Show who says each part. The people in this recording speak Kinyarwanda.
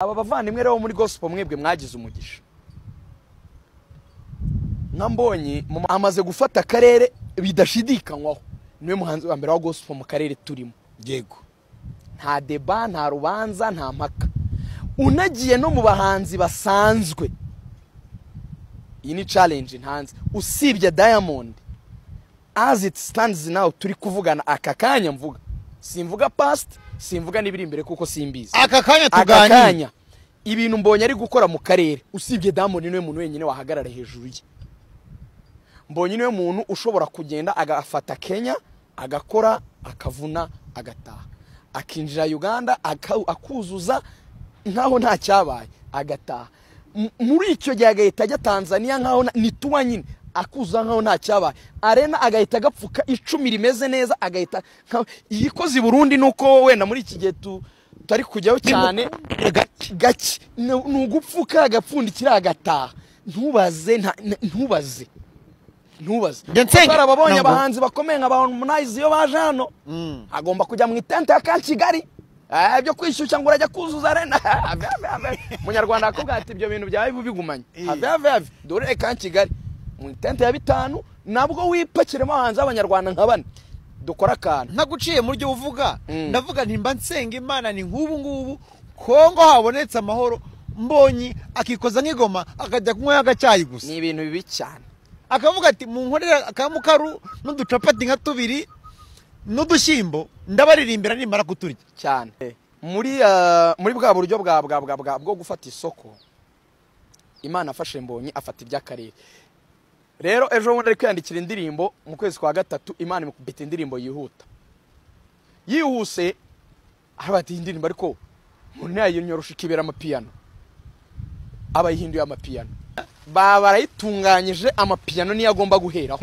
Speaker 1: Aba bavandimwe rero muri gospel mwebwe mwagize umugisha. Nka Mbonyi amaze gufata akarere bidashidikanywaho, niwe muhanzi wa mbere wa gospel mu karere turimo.
Speaker 2: Yego.
Speaker 1: Nta deba, nta rubanza, nta mpaka. Unagiye no mu bahanzi basanzwe, iyi ni challenge ntanze, usibye Diamond as it stands now turi kuvugana aka kanya, mvuga simvuga past, simvuga n'ibiri imbere kuko simbizi.
Speaker 2: Aka kanya
Speaker 1: aka
Speaker 2: tuganira,
Speaker 1: kanya ibintu Mbonye ari gukora mu karere, usibye Diamond niwe muntu wenyine wahagarara hejuru ye. Mbonye niwe muntu ushobora kugenda agafata Kenya agakora, akavuna, agataha, akinjira Uganda akuzuza nkaho nta cyabaye, agataha. Muri icyo gihe agahita ajya Tanzania nkaho ni tuwa nyine, akuzuza nkaho nta cyabaye. Arena agahita agapfuka 10 rimeze neza, agahita iyikoze i Burundi. Nuko wenda muri iki gihe tutari kujyaho cyane gake, ni ugupfuka agapfundikira agataha. Ntubaze, ntubaze, ntubaze. Barababonye abahanzi bakomeye nka ba Harmonize iyo baje hano, agomba kujya mu itente ya ka Kigali, ibyo kwishyushya ngo urajya kuzuza arena. Munyarwanda akubwira ati ibyo bintu byawe bigumanye, have have have, dore ka Kigali mu itente ya 5, nabwo wipakiremo abahanzi b'abanyarwanda nka bane dukora akantu.
Speaker 2: Ntaguciye mu ryo uvuga, ndavuga nti mba nsenga Imana ni nk'ubu ngubu Kongo habonetse amahoro, Mbonyi akikoza nk'igoma akajya kunywa agacyayi gusa.
Speaker 1: Ni ibintu bibi cyane.
Speaker 2: Akavuga ati munkorera akamukaru n'uducapati nka 2 n'udushyimbo ndabaririmbira nimara kuturya
Speaker 1: cyane. Muri bwa buryo bwa bwa bwa bwo gufata isoko, Imana afashe Mbonyi afata iby'akarere. Rero ejo bundi ari kwiyandikira indirimbo mu kwezi kwa 3, Imana imukubita indirimbo yihuta. Yihuse arabati indirimbo ariko umuntu yayinyorosha ikibera amapiyano. Abayihinduye amapiyano. Barayitunganyije amapiyano niyo agomba guheraho.